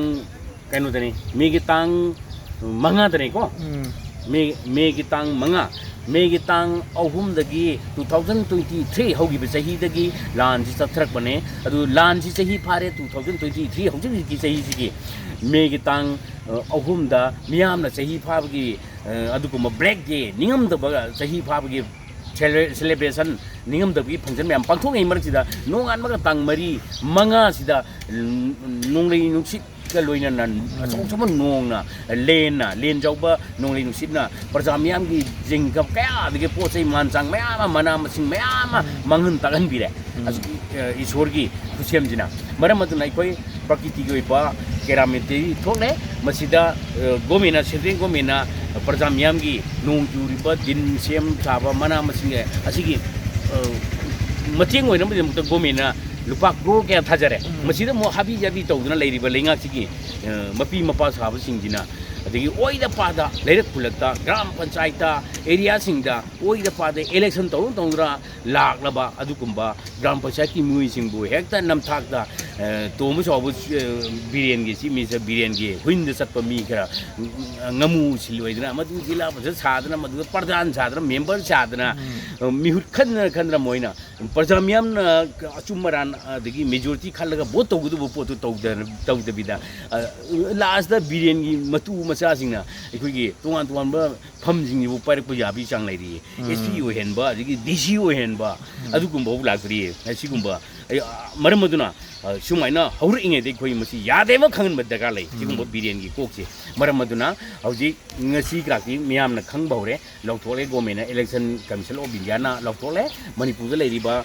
ꯀꯩꯅꯣꯗꯅꯤ, ꯃꯦꯒꯤ ꯇꯥꯡ ꯃꯉꯥꯗꯅꯤꯀꯣ꯫ ꯎꯝ. ꯃꯦ, ꯃꯦꯒꯤ ꯇꯥꯡ ꯃꯉꯥ, ꯃꯦꯒꯤ ꯇꯥꯡ ꯑꯍꯨꯝꯗꯒꯤ two thousand twenty three ꯍꯧꯈꯤꯕ ꯆꯍꯤꯗꯒꯤ ꯂꯥꯟꯁꯤ ꯆꯠꯊꯔꯛꯄꯅꯦ꯫ ꯑꯗꯨ ꯂꯥꯟꯁꯤ ꯆꯍꯤ ꯐꯥꯔꯦ, two thousand twenty three ꯍꯧꯖꯤꯛ ꯍꯧꯖꯤꯛꯀꯤ ꯆꯍꯤꯁꯤꯒꯤ ꯃꯦꯒꯤ ꯇꯥꯡ, ꯑ, ꯑꯍꯨꯝꯗ ꯃꯤꯌꯥꯝꯅ ꯆꯍꯤ ꯐꯥꯕꯒꯤ, ꯑ, ꯑꯗꯨꯒꯨꯝꯕ ꯕ꯭ꯂꯦꯛ ꯗꯦ, ꯅꯤꯡꯉꯝꯗꯕ ꯆꯍꯤ ꯐꯥꯕꯒꯤ ꯁꯦꯂꯦ-, ꯁꯦꯂꯦꯕ꯭ꯔꯦꯁꯟ ꯅꯤꯡꯉꯝꯗꯕꯒꯤ function ꯃꯌꯥꯝ ꯄꯥꯡꯊꯣꯛꯅꯩ ꯃꯔꯛꯁꯤꯗ, ꯅꯣꯡꯉꯥꯟꯕꯒ ꯇꯥꯡ ꯃꯔꯤ, ꯃꯉꯥꯁꯤꯗ ꯅꯣꯡꯂꯩ ꯅꯨꯡꯁꯤꯠꯀ ꯂꯣꯏꯅꯅ ꯑꯆꯧ ꯑꯆꯧꯕ ꯅꯣꯡꯅ, ꯂꯦꯟꯅ, ꯂꯦꯟ ꯌꯥꯎꯕ ꯅꯣꯡꯂꯩ ꯅꯨꯡꯁꯤꯠꯅ ꯄ꯭ꯔꯖꯥ ꯃꯤꯌꯥꯝꯒꯤ ꯖꯤꯡꯒ ꯀꯌꯥꯗꯒꯤ ꯄꯣꯠ ꯆꯩ ꯃꯥꯟ ꯆꯥꯡ ꯃꯌꯥꯝ ꯑꯃ, ꯃꯅꯥ ꯃꯁꯤꯡ ꯃꯌꯥꯝ ꯑꯃ ꯃꯥꯡꯍꯟ ꯇꯥꯛꯍꯟꯕꯤꯔꯦ꯫ ꯎꯝ꯫ ꯑꯁꯤꯒꯤ, ꯑ, ꯏꯁꯣꯔꯒꯤ ꯈꯨꯠꯁꯦꯝꯁꯤꯅ꯫ ꯃꯔꯝ ꯑꯗꯨꯅ ꯑꯩꯈꯣꯏ ꯄ꯭ꯔꯀꯤꯇꯤꯒꯤ ꯑꯣꯏꯕ calamity ꯊꯣꯛꯂꯦ꯫ ꯃꯁꯤꯗ, ꯑ, governmentꯅ, central governmentꯅ ꯄ꯭ꯔꯖꯥ ꯃꯤꯌꯥꯝꯒꯤ ꯅꯣꯡ ꯆꯨꯔꯤꯕ ꯗꯤꯟ ꯁꯦꯝ ꯁꯥꯕ, ꯃꯅꯥ ꯃꯁꯤꯡ ꯑꯁꯤꯒꯤ, ꯑ, ꯃꯇꯦꯡ ꯑꯣꯏꯅꯕꯒꯤꯗꯃꯛꯇ governmentꯅ ꯂꯨꯄꯥ crore ꯀꯌꯥ ꯊꯥꯖꯔꯦ꯫ ꯎꯝ꯫ ꯃꯁꯤꯗ ꯑꯃꯨꯛ ꯍꯥꯕꯤ ꯖꯥꯕꯤ ꯇꯧꯗꯨꯅ ꯂꯩꯔꯤꯕ ꯂꯩꯉꯥꯛꯁꯤꯒꯤ, ꯑ, ꯃꯄꯤ ꯃꯄꯥ ꯁꯥꯕꯁꯤꯡꯁꯤꯅ, ꯑꯗꯒꯤ ꯑꯣꯏꯗ ꯄꯥꯗ ꯂꯩꯔꯛ ꯈꯨꯜꯂꯛꯇ, ꯒ꯭ꯔꯥꯝ ꯄꯟꯆꯥꯌꯠꯇ, areaꯁꯤꯡꯗ ꯑꯣꯏꯗ ꯄꯥꯗ election ꯇꯧꯔ ꯇꯧꯗꯨꯅ ꯂꯥꯛꯂꯕ ꯑꯗꯨꯒꯨꯝꯕ ꯒ꯭ꯔꯥꯝ ꯄꯟꯆꯥꯌꯠꯀꯤ ꯃꯤꯑꯣꯏꯁꯤꯡꯕꯨ ꯍꯦꯛꯇ ꯅꯝꯊꯥꯛꯇ, ꯑ, ꯇꯣꯝꯕ ꯆꯥꯎꯕ, ꯑ, ꯕꯤꯔꯦꯟꯒꯤ, chief minister ꯕꯤꯔꯦꯟꯒꯤ ꯍꯨꯏꯟꯗ ꯆꯠꯄ ꯃꯤ ꯈꯔ, ꯎꯝ, ꯉꯥꯃꯨ ꯁꯤꯜꯂꯣꯏꯗꯅ, ꯃꯗꯨ ꯖꯤꯂꯥ ꯄꯔꯤꯁꯠ ꯁꯥꯗꯅ, ꯃꯗꯨꯗ ꯄ꯭ꯔꯙꯥꯟ ꯁꯥꯗꯅ, member ꯁꯥꯗꯅ, ꯎꯝ꯫ ꯑ, ꯃꯤꯍꯨꯠ ꯈꯟꯗꯅ ꯈꯟꯗꯅ ꯃꯣꯏꯅ ꯄ꯭ꯔꯖꯥ ꯃꯤꯌꯥꯝꯅ ꯑꯆꯨꯝ ꯑꯔꯥꯟ ꯑꯗꯒꯤ majority ꯈꯜꯂꯒ vote ꯇꯧꯒꯗꯕ ꯄꯣꯠꯇꯨ ꯇꯧꯗ-, ꯇꯧꯗꯕꯤꯗ, ꯑ, lastꯇ ꯕꯤꯔꯦꯟꯒꯤ ꯃꯇꯨ ꯃꯆꯥꯁꯤꯡꯅ ꯑꯩꯈꯣꯏꯒꯤ ꯇꯣꯉꯥꯟ ꯇꯣꯉꯥꯟꯕ ꯐꯝꯁꯤꯡꯁꯤꯕꯨ ꯄꯥꯏꯔꯛꯄ ꯌꯥꯕꯒꯤ ꯆꯥꯡ ꯂꯩꯔꯤꯌꯦ꯫ ꯎꯝ꯫ SP ꯑꯣꯏꯍꯟꯕ, ꯑꯗꯒꯤ DC ꯑꯣꯏꯍꯟꯕ, ꯎꯝ꯫ ꯑꯗꯨꯒꯨꯝꯕ ꯐꯥꯎ ꯂꯥꯛꯇ꯭ꯔꯤꯌꯦ꯫ ꯑꯁꯤꯒꯨꯝꯕ, ꯑꯩ, ꯑ, ꯃꯔꯝ ꯑꯗꯨꯅ, ꯑ, ꯁꯨꯃꯥꯏꯅ ꯍꯧꯔꯛꯏꯉꯩꯗ ꯑꯩꯈꯣꯏ ꯃꯁꯤ ꯌꯥꯗꯦ ꯑꯃ ꯈꯪꯍꯟꯕ ꯗꯔꯀꯥꯔ ꯂꯩ꯫ ꯎꯝ꯫ ꯁꯤꯒꯨꯝꯕ ꯕꯤꯔꯦꯟꯒꯤ ꯀꯣꯛꯁꯦ꯫ ꯃꯔꯝ ꯑꯗꯨꯅ ꯍꯧꯖꯤꯛ ꯉꯁꯤ ꯀ꯭ꯔꯥꯛꯇꯤ ꯃꯤꯌꯥꯝꯅ ꯈꯪꯕ ꯍꯧꯔꯦ꯫ ꯂꯧꯊꯣꯛꯂꯦ, governmentꯅ, Election Commission of Indiaꯅ ꯂꯧꯊꯣꯛꯂꯦ꯫ ꯃꯅꯤꯄꯨꯔꯗ ꯂꯩꯔꯤꯕ,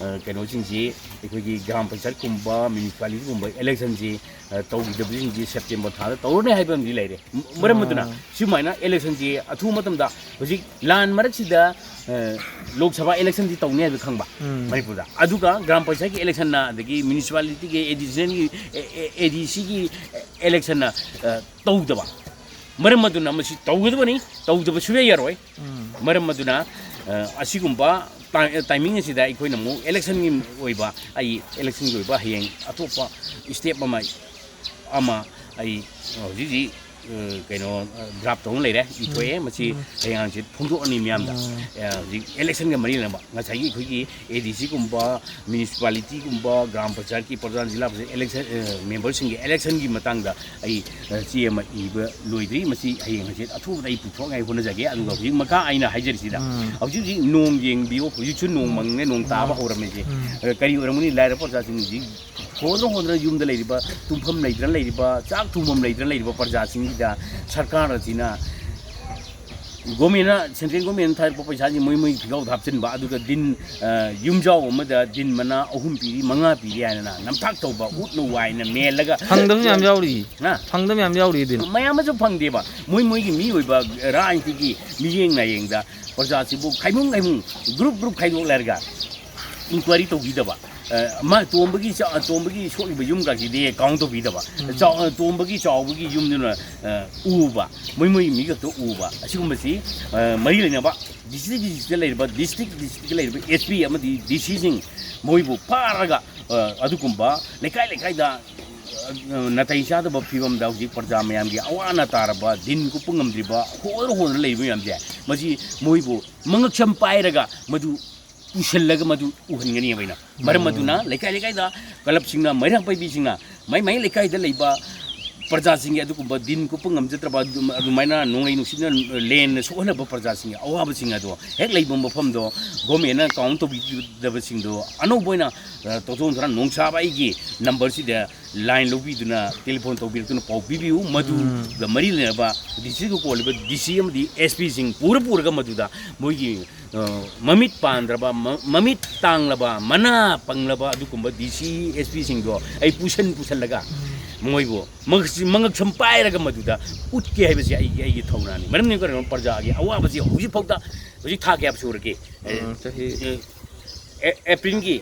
ꯑ, ꯀꯩꯅꯣꯁꯤꯡꯁꯤ, ꯑꯩꯈꯣꯏꯒꯤ ꯒ꯭ꯔꯥꯝ ꯄꯟꯆꯥꯌꯠꯀꯨꯝꯕ, municipalityꯒꯨꯝꯕ electionꯁꯤ, ꯑ, ꯇꯧꯈꯤꯗꯕꯁꯤꯡꯁꯤ September ꯊꯥꯗ ꯇꯧꯔꯅꯤ ꯍꯥꯏꯕ ꯑꯃꯗꯤ ꯂꯩꯔꯦ꯫ ꯃ-, ꯃꯔꯝ ꯑꯗꯨꯅ ꯑꯥ꯫ ꯁꯨꯃꯥꯏꯅ electionꯁꯤ ꯑꯊꯨꯕ ꯃꯇꯝꯗ, ꯍꯧꯖꯤꯛ ꯂꯥꯟ ꯃꯔꯛꯁꯤꯗ, ꯑ, ꯂꯣꯛ ꯁꯚꯥ electionꯁꯤ ꯇꯧꯅꯤ ꯍꯥꯏꯕ ꯈꯪꯕ ꯎꯝ꯫ ꯃꯅꯤꯄꯨꯔꯗ꯫ ꯑꯗꯨꯒ ꯒ꯭ꯔꯥꯝ ꯄꯟꯆꯥꯌꯠꯀꯤ electionꯅ, ꯑꯗꯒꯤ municipalityꯒꯤ, additionalꯒꯤ, ꯑꯦ, ꯑꯦ, ADCꯒꯤ electionꯅ, ꯑ, ꯇꯧꯗꯕ꯫ ꯃꯔꯝ ꯑꯗꯨꯅ ꯃꯁꯤ ꯇꯧꯒꯗꯕꯅꯤ, ꯇꯧꯗꯕ ꯁꯨꯡꯌꯥ ꯌꯥꯔꯣꯏ꯫ ꯎꯝ꯫ ꯃꯔꯝ ꯑꯗꯨꯅ, ꯑ, ꯑꯁꯤꯒꯨꯝꯕ ꯇꯥ-, timing ꯑꯁꯤꯗ ꯑꯩꯈꯣꯏꯅ ꯑꯃꯨꯛ electionꯒꯤ ꯑꯣꯏꯕ, ꯑꯩ electionꯒꯤ ꯑꯣꯏꯕ ꯍꯌꯦꯡ ꯑꯇꯣꯞꯄ step ꯑꯃ, ꯑꯃ ꯑꯩ ꯍꯧꯖꯤꯛ ꯍꯧꯖꯤꯛ ꯑ, ꯀꯩꯅꯣ, ꯑ, ꯗ꯭ꯔꯥꯐ ꯇꯧꯅ ꯂꯩꯔꯦ, ꯏꯊꯣꯛꯑꯦ꯫ ꯃꯁꯤ ꯍꯌꯦꯡ ꯍꯪꯆꯤꯠ ꯐꯣꯡꯗꯣꯛꯑꯅꯤ ꯃꯤꯌꯥꯝꯗ꯫ ꯑ, ꯍꯧꯖꯤꯛ ꯏꯂꯦꯛꯁꯟꯒ ꯃꯔꯤ ꯂꯩꯅꯕ ꯉꯁꯥꯏꯒꯤ ꯑꯩꯈꯣꯏꯒꯤ ꯑꯦ ꯗꯤ ꯁꯤꯒꯨꯝꯕ, ꯃ꯭ꯌꯨꯅꯤꯁꯤꯄꯥꯂꯤꯇꯤꯒꯨꯝꯕ, ꯒ꯭ꯔꯥꯝ ꯄꯟꯆꯥꯌꯠꯀꯤ ꯄ꯭ꯔꯙꯥꯟ, ꯖꯤꯂꯥ ꯄꯔꯤꯁꯗ ꯏꯂꯦꯛꯁꯟ, ꯑ, ꯃꯦꯝꯕꯔꯁꯤꯡꯒꯤ ꯏꯂꯦꯛꯁꯟꯒꯤ ꯃꯇꯥꯡꯗ ꯑꯩ, ꯑ, ꯆꯦ ꯑꯃ ꯏꯕ ꯂꯣꯏꯗ꯭ꯔꯤ꯫ ꯃꯁꯤ ꯍꯌꯦꯡ ꯍꯪꯆꯤꯠ ꯑꯊꯨꯕꯗ ꯑꯩ ꯄꯨꯊꯣꯛꯅꯉꯥꯏ ꯍꯣꯠꯅꯖꯒꯦ꯫ ꯑꯗꯨꯒ ꯍꯧꯖꯤꯛ ꯃꯈꯥ ꯑꯩꯅ ꯍꯥꯏꯖꯔꯤꯁꯤꯗ, ꯍꯧꯖꯤꯛ ꯍꯧꯖꯤꯛ ꯅꯣꯡ ꯌꯦꯡꯕꯤꯌꯨ, ꯍꯧꯖꯤꯛꯁꯨ ꯅꯣꯡ ꯃꯪꯉꯦ, ꯅꯣꯡ ꯇꯥꯕ ꯍꯧꯔꯝꯃꯦ꯫ ꯍꯧꯖꯤꯛ, ꯑ, ꯀꯔꯤ ꯑꯣꯏꯔꯝꯒꯅꯤ? ꯂꯥꯏꯔꯕ ꯄ꯭ꯔꯖꯥꯁꯤꯡ ꯍꯧꯖꯤꯛ ꯍꯣꯗꯅ ꯍꯣꯗꯅ ꯌꯨꯝꯗ ꯂꯩꯔꯤꯕ, ꯇꯨꯝꯐꯝ ꯂꯩꯇꯅ ꯂꯩꯔꯤꯕ, ꯆꯥꯛ ꯊꯣꯡꯐꯝ ꯂꯩꯇꯅ ꯂꯩꯔꯤꯕ ꯄ꯭ꯔꯖꯥꯁꯤꯡꯁꯤꯗ ꯁꯔꯀꯥꯔ ꯑꯁꯤꯅ, ꯒꯣꯔꯃꯦꯟꯅ, ꯁꯦꯟꯇ꯭ꯔꯦꯜ ꯒꯣꯔꯃꯦꯟꯅ ꯊꯥꯔꯛꯄ ꯄꯩꯁꯥꯁꯤ ꯃꯣꯏ ꯃꯣꯏ ꯐꯤꯒꯥꯎꯗ ꯍꯥꯞꯆꯤꯟꯕ, ꯑꯗꯨꯒ ꯗꯤꯟ, ꯑ, ꯌꯨꯝꯖꯥꯎ ꯑꯃꯗ ꯗꯤꯟ ꯃꯅꯥ ꯑꯍꯨꯝ ꯄꯤꯔꯤ, ꯃꯉꯥ ꯄꯤꯔꯤ ꯍꯥꯏꯅ ꯅꯝꯊꯥꯛ ꯇꯧꯕ, ꯎꯠꯅ ꯋꯥꯏꯅ ꯃꯦꯜꯂꯒ ꯐꯪꯗꯕ ꯃꯌꯥꯝ ꯌꯥꯎꯔꯤ꯫ ꯍꯥ? ꯐꯪꯗꯕ ꯃꯌꯥꯝ ꯌꯥꯎꯔꯤ ꯑꯗꯨꯅ꯫ ꯃꯌꯥꯝ ꯑꯃꯁꯨ ꯐꯪꯗꯦꯕ꯫ ꯃꯣꯏ ꯃꯣꯏꯒꯤ ꯃꯤ ꯑꯣꯏꯕ ꯔꯥꯖꯅꯤꯇꯤꯒꯤ ꯃꯤꯠꯌꯦꯡ ꯅꯥꯌꯦꯡꯗ ꯄ꯭ꯔꯖꯥꯁꯤꯕꯨ ꯈꯥꯏꯃꯨꯡ ꯈꯥꯏꯃꯨꯡ, ꯒ꯭ꯔꯨꯞ ꯒ꯭ꯔꯨꯞ ꯈꯥꯏꯗꯣꯛꯂꯔꯒ ꯏꯟꯀ꯭ꯋꯥꯏꯔꯤ ꯇꯧꯕꯤꯗꯕ, ꯑ, ꯃꯥ ꯇꯣꯝꯕꯒꯤ ꯆꯥ-, ꯇꯣꯝꯕꯒꯤ ꯁꯣꯛꯏꯕ ꯌꯨꯝꯒꯁꯤꯗꯤ ꯀꯥꯎꯟ ꯇꯧꯕꯤꯗꯕ, ꯆꯥꯎ-, ꯑ, ꯇꯣꯝꯕꯒꯤ ꯆꯥꯎꯕꯒꯤ ꯌꯨꯝꯗꯨꯅ, ꯑ, ꯎꯕ, ꯃꯣꯏ ꯃꯣꯏ ꯃꯤ ꯈꯛꯇ ꯎꯕ, ꯑꯁꯤꯒꯨꯝꯕꯁꯤ, ꯑ, ꯃꯔꯤ ꯂꯩꯅꯕ ꯗꯤꯁꯇ꯭ꯔꯤꯛ ꯗꯤꯁꯇ꯭ꯔꯤꯛꯇ ꯂꯩꯔꯤꯕ, ꯗꯤꯁꯇ꯭ꯔꯤꯛ ꯗꯤꯁꯇ꯭ꯔꯤꯛꯇ ꯂꯩꯔꯤꯕ ꯑꯦꯁ ꯄꯤ ꯑꯃꯗꯤ ꯗꯤ ꯁꯤꯁꯤꯡ ꯃꯣꯏꯕꯨ ꯐꯥꯔꯒ, ꯑ, ꯑꯗꯨꯒꯨꯝꯕ ꯂꯩꯀꯥꯏ ꯂꯩꯀꯥꯏꯗ, ꯑ, ꯅꯥꯇꯩ ꯆꯥꯗꯕ ꯐꯤꯕꯝꯗ ꯍꯧꯖꯤꯛ ꯄ꯭ꯔꯖꯥ ꯃꯌꯥꯝꯒꯤ ꯑꯋꯥ ꯑꯅꯥ ꯇꯥꯔꯕ, ꯗꯤꯟ ꯀꯨꯞꯄ ꯉꯝꯗ꯭ꯔꯤꯕ, ꯍꯣꯗꯅ ꯍꯣꯗꯅ ꯂꯩꯔꯤꯕ ꯃꯌꯥꯝꯁꯦ, ꯃꯁꯤ ꯃꯣꯏꯕꯨ ꯃꯉꯛꯁꯝ ꯄꯥꯏꯔꯒ ꯃꯗꯨ ꯄꯨꯁꯤꯜꯂꯒ ꯃꯗꯨ ꯎꯍꯟꯒꯅꯦꯕ ꯑꯩꯅ꯫ ꯃꯔꯝ ꯑꯗꯨꯅ ꯂꯩꯀꯥꯏ ꯂꯩꯀꯥꯏꯗ ꯀ꯭ꯂꯕꯁꯤꯡꯅ, ꯃꯩꯔꯥ ꯄꯥꯏꯕꯤꯁꯤꯡꯅ ꯃꯥꯏ ꯃꯥꯏ ꯂꯩꯀꯥꯏꯗ ꯂꯩꯕ ꯄ꯭ꯔꯖꯥꯁꯤꯡꯒꯤ ꯑꯗꯨꯒꯨꯝꯕ ꯗꯤꯟ ꯀꯨꯞꯄ ꯉꯝꯖꯗ꯭ꯔꯕ, ꯑꯗꯨꯝ-, ꯑꯗꯨꯃꯥꯏꯅ ꯅꯣꯡꯂꯩ ꯅꯨꯡꯁꯤꯠꯅ ꯂꯦꯟꯅ ꯁꯣꯛꯍꯜꯂꯕ ꯄ꯭ꯔꯖꯥꯁꯤꯡꯒꯤ ꯑꯋꯥꯕꯁꯤꯡ ꯑꯗꯣ ꯍꯦꯛ ꯂꯩꯕ ꯃꯐꯝꯗꯣ ꯒꯣꯔꯃꯦꯟꯅ ꯀꯥꯎꯟ ꯇꯧꯕꯤꯗꯕꯁꯤꯡꯗꯣ ꯑꯅꯧꯕ ꯑꯣꯏꯅ, ꯑ, ꯇꯣꯊꯣꯡ ꯊꯣꯔꯥ ꯅꯣꯡꯁꯥꯕ ꯑꯩꯒꯤ ꯅꯝꯕꯔꯁꯤꯗ ꯂꯥꯏꯟ ꯂꯧꯕꯤꯗꯨꯅ, ꯇꯦꯂꯤꯐꯣꯟ ꯇꯧꯕꯤꯔꯛꯇꯨꯅ ꯄꯥꯎ ꯄꯤꯕꯤꯌꯨ꯫ ꯃꯗꯨꯒ ꯃꯔꯤ ꯂꯩꯅꯕ ꯗꯤꯁꯇ꯭ꯔꯤꯛꯀ ꯀꯣꯜꯂꯤꯕ ꯗꯤ ꯁꯤ ꯑꯃꯗꯤ ꯑꯦꯁ ꯄꯤꯁꯤꯡ ꯄꯨꯔ ꯄꯨꯔꯒ ꯃꯗꯨꯗ ꯃꯣꯏꯒꯤ, ꯑ, ꯃꯃꯤꯠ ꯄꯥꯟꯗ꯭ꯔꯕ, ꯃ-, ꯃꯃꯤꯠ ꯇꯥꯡꯂꯕ, ꯃꯅꯥ ꯄꯪꯂꯕ ꯑꯗꯨꯒꯨꯝꯕ ꯗꯤ ꯁꯤ ꯑꯦꯁ ꯄꯤꯁꯤꯡꯗꯣ ꯑꯩ ꯄꯨꯁꯟ ꯄꯨꯁꯜꯂꯒ ꯃꯣꯏꯕꯨ ꯃꯉꯛ-, ꯃꯉꯛꯁꯝ ꯄꯥꯏꯔꯒ ꯃꯗꯨꯗ ꯎꯠꯀꯦ ꯍꯥꯏꯕꯁꯤ ꯑꯩꯒꯤ, ꯑꯩꯒꯤ ꯊꯧꯅꯥꯅꯤ꯫ ꯃꯔꯝꯗꯤ ꯀꯔꯤꯒꯨꯝꯕ ꯄ꯭ꯔꯖꯥꯒꯤ ꯑꯋꯥꯕꯁꯤ ꯍꯧꯖꯤꯛ ꯐꯥꯎꯗ, ꯍꯧꯖꯤꯛ ꯊꯥ ꯀꯌꯥ ꯁꯨꯔꯒꯦ? ꯑꯦ, ꯎꯝ, ꯆꯍꯤ ꯑꯦ, ꯑꯦ, ꯑꯦꯄ꯭ꯔꯤꯜꯒꯤ,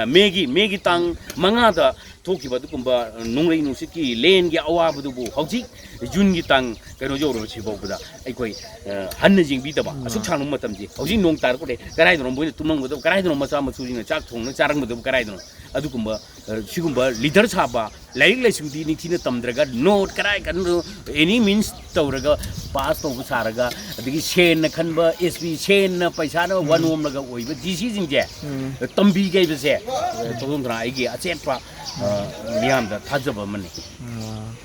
ꯃꯦꯒꯤ, ꯃꯦꯒꯤ ꯇꯥꯡ ꯃꯉꯥꯗ ꯊꯣꯛꯈꯤꯕ ꯑꯗꯨꯒꯨꯝꯕ ꯅꯣꯡꯂꯩ ꯅꯨꯡꯁꯤꯠꯀꯤ ꯂꯦꯟꯒꯤ ꯑꯋꯥꯕꯗꯨꯕꯨ ꯍꯧꯖꯤꯛ ꯖꯨꯟꯒꯤ ꯇꯥꯡ ꯀꯩꯅꯣ ꯌꯧꯔꯕꯁꯤ ꯐꯥꯎꯕꯗ ꯑꯩꯈꯣꯏ, ꯑ, ꯍꯟꯅ ꯌꯦꯡꯕꯤꯗꯕ, ꯑꯁꯨꯛ ꯁꯥꯡꯕ ꯃꯇꯝꯁꯤ ꯍꯧꯖꯤꯛ ꯅꯣꯡ ꯇꯥꯔꯛꯄꯗ ꯀꯗꯥꯏꯗꯅꯣ ꯃꯣꯏꯅ ꯇꯨꯝꯃꯝꯒꯗꯕ, ꯀꯗꯥꯏꯗꯅꯣ ꯃꯆꯥ ꯃꯁꯨꯁꯤꯡꯅ ꯆꯥꯛ ꯊꯣꯡꯅ ꯆꯥꯔꯝꯒꯗꯕ ꯀꯗꯥꯏꯗꯅꯣ? ꯑꯗꯨꯒꯨꯝꯕ, ꯑ, ꯁꯤꯒꯨꯝꯕ ꯂꯤꯗꯔ ꯁꯥꯕ, ꯂꯥꯏꯔꯤꯛ ꯂꯥꯏꯁꯨꯗꯤ ꯅꯤꯡꯊꯤꯅ ꯇꯝꯗ꯭ꯔꯒ ꯅꯣꯠ ꯀꯗꯥꯏ ꯀꯩꯅꯣ, any means ꯇꯧꯔꯒ ꯄꯥꯁ ꯇꯧꯕ ꯁꯥꯔꯒ, ꯑꯗꯒꯤ ꯁꯦꯟꯅ ꯈꯟꯕ ꯑꯦꯁ ꯄꯤ, ꯁꯦꯟꯅ ꯄꯩꯁꯥꯅ ꯋꯥ ꯅꯣꯝꯂꯒ ꯑꯣꯏꯕ ꯗꯤ ꯁꯤꯁꯤꯡꯁꯦ ꯇꯝꯕꯤꯒꯦ ꯍꯥꯏꯕꯁꯦ, ꯑ, ꯇꯣꯝꯊꯣꯝ ꯈꯔ ꯑꯩꯒꯤ ꯑꯆꯦꯠꯄ, ꯑ, ꯃꯤꯌꯥꯝꯗ ꯊꯥꯖꯕ ꯑꯃꯅꯤ꯫